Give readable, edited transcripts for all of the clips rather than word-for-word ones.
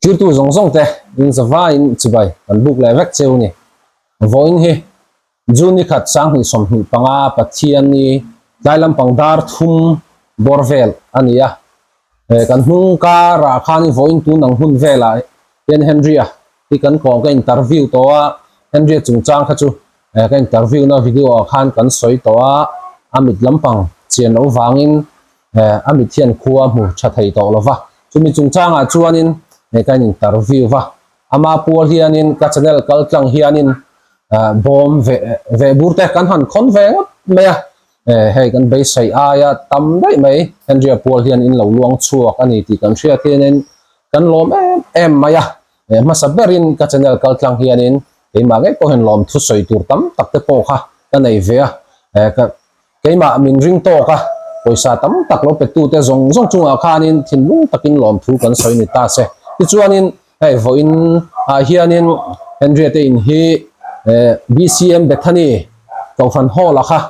Thirtu zawng zawng te in zavaiin chibai kan buk leh vek cheu ni. Vawiin hi June ni khat 2025 Pathianni tlai lampang dar thum bawr vel a ni a. Kan hnung karah khan i vawiin tun ang hun velah hian Henry-a hi kan kawng ka interview tawh a, Henry-a chungchang kha chu ka interview na video ah khan kan sawi tawh a, a mit lampang chian loh vangin a mit hian khua hmu tha thei tawh lo va, chumi chungchangah chuanin ka in interview va, ama pual hianin ka channel kal tlang hianin bawm ve ve bur te kan han khawn ve ngawt mai a, hei kan beisei aia tam daih mai Henry-a pual hian in lo luang chhuak a ni tih kan hriat hianin kan lawm em em mai a, hmasa berin ka channel kal tlang hianin keimah ngei pawh hian lawm thusawi tur tam tak te pawh kha ka nei ve a, ka Keimah min ring tawk a, pawisa tam tak lo petute zawng zawng chungah khanin thinlung takin lawmthu kan sawi ni ta se. Tichuanin hei vawiin ah hianin Henriette in hi BCM Bethany Kohhran Hall-a kha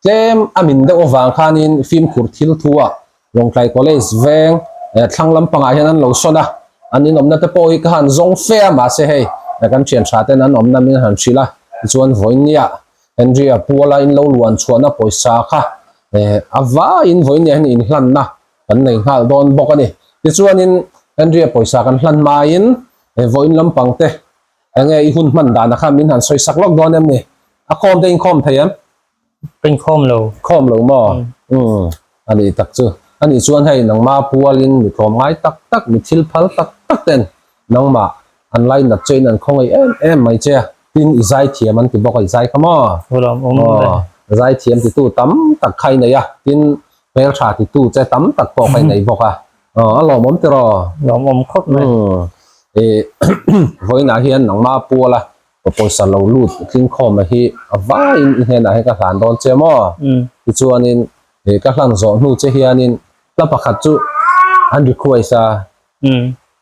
tlem a min deuh avang khanin fimkhur thil thu ah Lawngtlai College veng thlang lampangah hian an lo sawn a, an inawmna te pawh hi ka han zawng fe a, mahse hei kan thian tha ten an awmna min han hrilh a, tichuan vawiin nia Henry-a puala in lo luan chhuahna pawisa kha a vaiin vawiin hian inhlanna kan nei nghal dawn bawk a ni. Tichuanin Henry-a pawisa kan hlan hmain vawiin lampang te enge i hun hman dana kha min han sawi sak lawk dawn em ni? A khawm te inkhawm thei em? Ka inkhawm lo. Khawm lo maw? Umm a nih tak chu. A nih chuan hei nangma pualin mi tlawmngai tak tak, mi thil phal tak tak ten Nangmah an lainat che in an khawngaih em em mai che a, tin i zaithiam an ti bawk a, i zai kha maw? Lawm awm ve. Aw, zaithiam titu tam tak kha i nei a, tin hmeltha titu che tam tak pawh kha i nei bawk a, aw a lawmawm tiraw? Lawmawm khawp mai. Umm, i vawiinah hian nangmah puala pawisa lo lut tlingkhawma hi a vaiin i hnenah hian ka hlan dawn che maw? Tichuanin ka hlan zawh hnu che hianin hla pakhat chu an request a,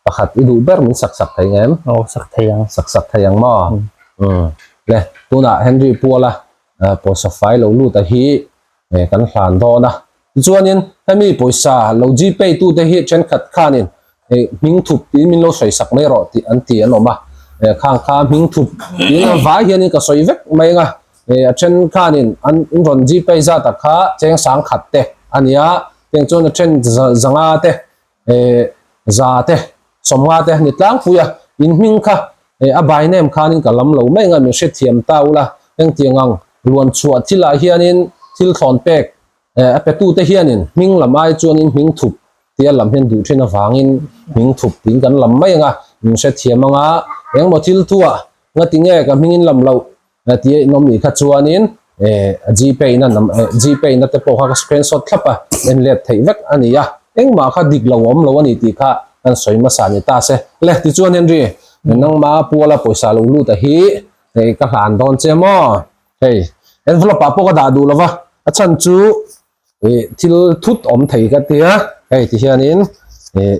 Pakhat i duh ber min sak sak thei em? Aw sak thei ang. Sak sak thei ang maw? Umm. Le, tunah Henry Puala pawisa fai lo lut a hi kan hlan dawn a. Tichuanin hemi pawisa lo Gpay tute hi thenkhat khanin hming thup tiin min lo sawi sak mai rawh tih an ti an awm a. Khang kha hming thup tiin a vai hianin ka sawi vek mai ang a. A then khanin an rawn Gpay zat ah kha cheng sang khat te a nia. Tiang chuan a then zanga te eh za te sawmnga te ni tlangpui a in hming kha eh a by name khanin ka lam lo mai anga min hrethiam ta ula engtiang ang luan chhuah thil ah hianin thil thlawn pek eh a petu te hianin hming lam ai chuanin hming thup tia lam hian duh thin avangin hming thup tiin kan lam mai anga min hrethiam anga engmaw thil thuah ngatinge ka hmingin lam loh Tia in awm nih kha chuanin Gpay na Gpay na te pawh kha ka screenshot thlap a, en let theih vek a ni a, engmah kha dik lo awm lo a ni tih kha kan sawi hmasa ni ta se. Le tichuan Henry, nangma puala pawisa lo lut a hi hei ka hlan dawn che maw? Hei envelope ah pawh ka dah duh lo va, a chhan chu ih thil thut awm thei ka tia, hei ti hianin ih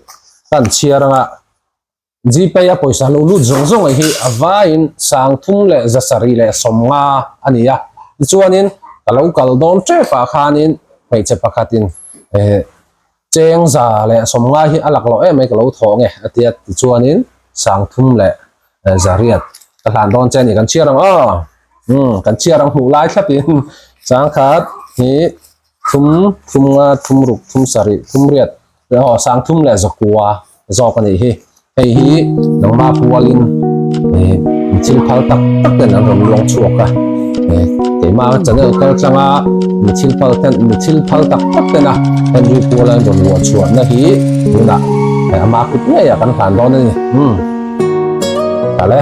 kan chhiar anga Gpay a pawisa lo lut zawng zawng hi a vaiin 3,750 a ni a. Tichuanin ka lo kal dawn tep ah khanin hmeichhe pakhatin eh cheng 150 hi a lak loh em mai ka lo thawh nge a ti a. Tichuanin 3,800 ka hlan dawn che a ni. Kan chhiar ang aw. Umm kan chhiar ang hmuh lai thlapin sangkhat hnih thum thum nga thum ruk thum sarih thum riat Aw 3900 zawk a nih hi. Hei hi nangmah pualin ih thil phal tak tak ten an rawn luang chhuak a. Ih keimah channel kal tlanga mi thil phal ten mi thil phal tak tak tena Henry puala an rawn luah chhuahna hi tunah ama kut ngeiah kan hlan dawn a ni. Umm tale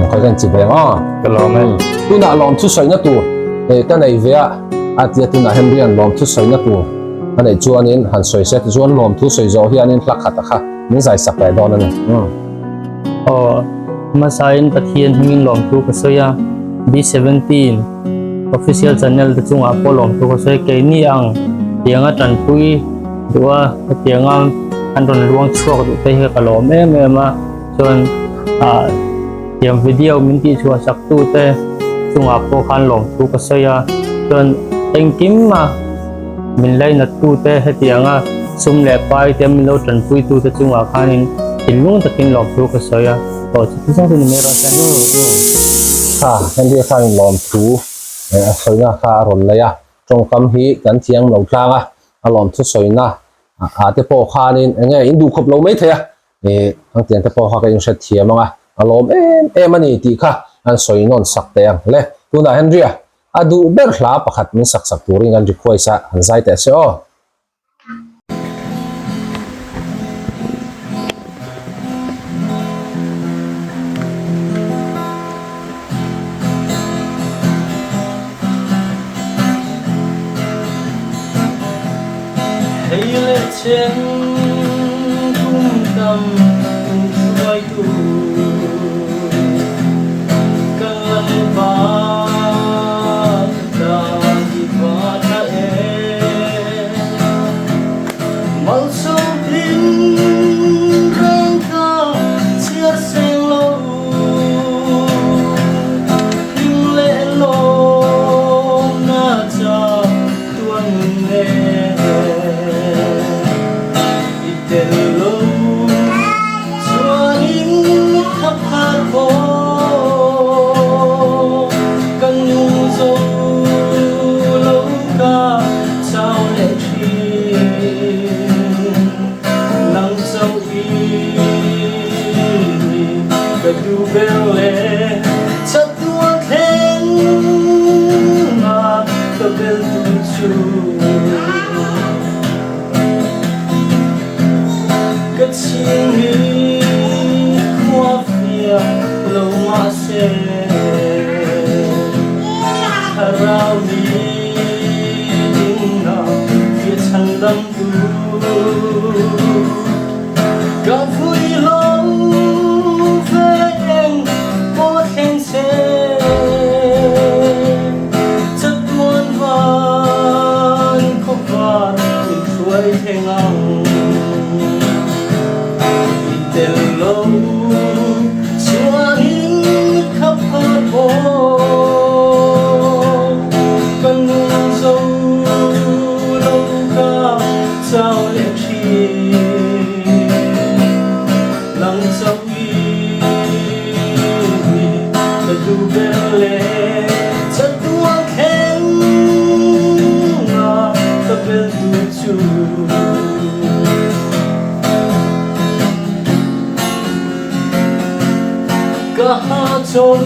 khawi ka inchi ve ang aw. Ka lawm e. Tunah lawm thusawina tur ka nei ve a, a tia tunah Henry-a'n lawm thusawina tur. A neih chuanin han sawi se tichuan lawmthu sawi zawh hianin hla khat a kha min zai sak leh dawn a ni. Umm. Aw, hmasain Pathian hmingin lawmthu ka sawi a, B17 official channel te chungah pawh lawmthu ka sawi a, keini ang tianga tanpui duh a, hetianga an rawn luang chhuak duh te hi ka lawm em em a, chuan ah tiang video min tihchhuah sak tu te chungah pawh khan lawmthu ka sawi a, chuan engkim a. Min lainat tute hetianga sum leh pai te min lo tanpui tute chungah khanin Thinlung takin lawmthu ka sawi a, aw chuti zawng chu ni mai rawh se. Kha Henry khan lawmthu a sawina kha a rawn lei a, tawngkam hi kan thiang lo tlang a, a lawmthu sawina ah te pawh khanin enge in duh khawp lo mai thei a, Hangtiang te pawh kha ka inhret thiam ang a, a lawm em em a ni tih kha an sawi nawn sak teh ang le. Tunah Henry-a a duh ber hla pakhat min sak sak turin kan request a, han zai teh se aw. Hei leh chen kum tam min hruaitu ka Lalpa ka tan i va tha em. Malsawm thin reng ka chhiar seng lo. Hlim leh lawmna chak tuan nen i tel lo chuanin ka phar pawh ka nung zo lo ka chau leh thin nang chauh i Ka duh ber le chatuan thleng a ka bel tu chu ka chhing hi khua fiah lo mahse thlarau ni dingna fiah chhandam tu. Ka vui lo veng pawh thleng se chatuan van khawvar min hruai thleng ang. I tel lo chuanin ka phar pawh ka nung zo lo ka chau leh thin. Nang chauh i ka duh ber le chatuan thleng a ka bel tu chu. Ka hahchawl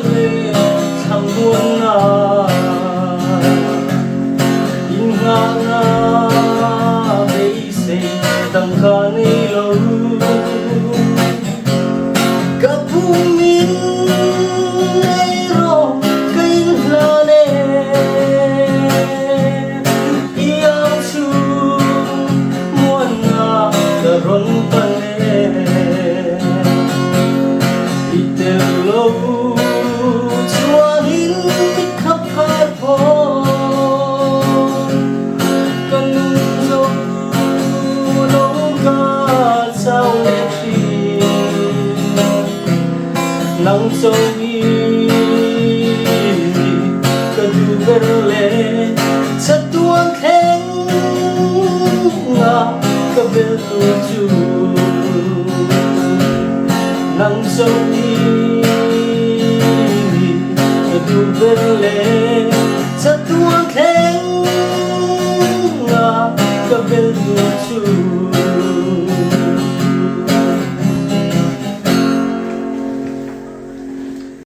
le thlamuanna Innghahna beisei tangka nei lo. Ka pum in nei rawh ka inhlan e. I ang chhung muanna ka rawn pan e. I tel lo chuanin ka phar pawh ka nun zo lo ka chau leh thin. Nang cho i ka duh ber le chatuan thleng a ka bel tur chu. Nang cho i ka duh ber le.